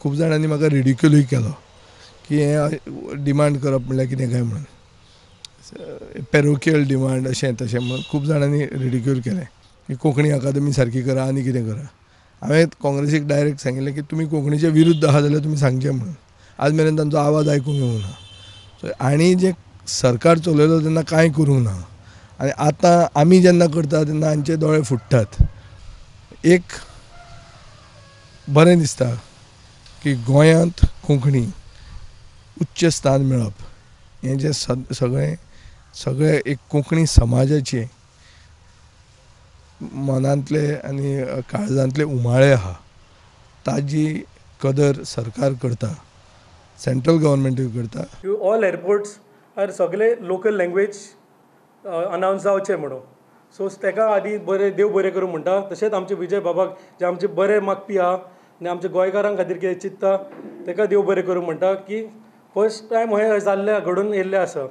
खूब जाणांनी म्हाका रिडिक्युलूय केलो की हें डिमांड करप म्हणल्यार कितें काय म्हणून, पेरोकियल डिमांड अशें तशें म्हणून खूब जाणांनी रिडिक्यूल केलें की कोंकणी अकादमी सारकी करा आनी कितें करा. हांवें काँग्रेसीक डायरेक्ट सांगिल्लें की तुमी कोंकणीचे विरुद्ध आहा जाल्यार तुमी सांगचें म्हणून. आज मेरेन तांचो आवाज आयकूंक येवंक ना. सो आनी जें सरकार चलयलो तेन्ना कांय करूंक ना आनी आतां आमी जेन्ना करता तेन्ना हांचे दोळे फुट्टात. एक बरें दिसता की गोंयांत कोंकणी उच्च स्थान मेळप हें जें सगळें सगळें एक कोंकणी समाजाचे मनांतले आनी काळजांतले उमाळे आहा, ताजी कदर सरकार करता, सेंट्रल गव्हर्मेंटूय करता. ऑल एअरपोर्ट्स आर सगळे लोकल लँग्वेज अनावन्स जावचे म्हणून. सो ताका आदी बरें देव बरें करूं म्हणटा. तशेंच आमचे विजय बाबाक जे आमचे बरें मागपी आहा आनी आमच्या गोंयकारां खातीर कितें चिंत्ता ताका देव बरें करूं म्हणटा की फर्स्ट टायम हें जाल्लें घडून येयल्लें आसा.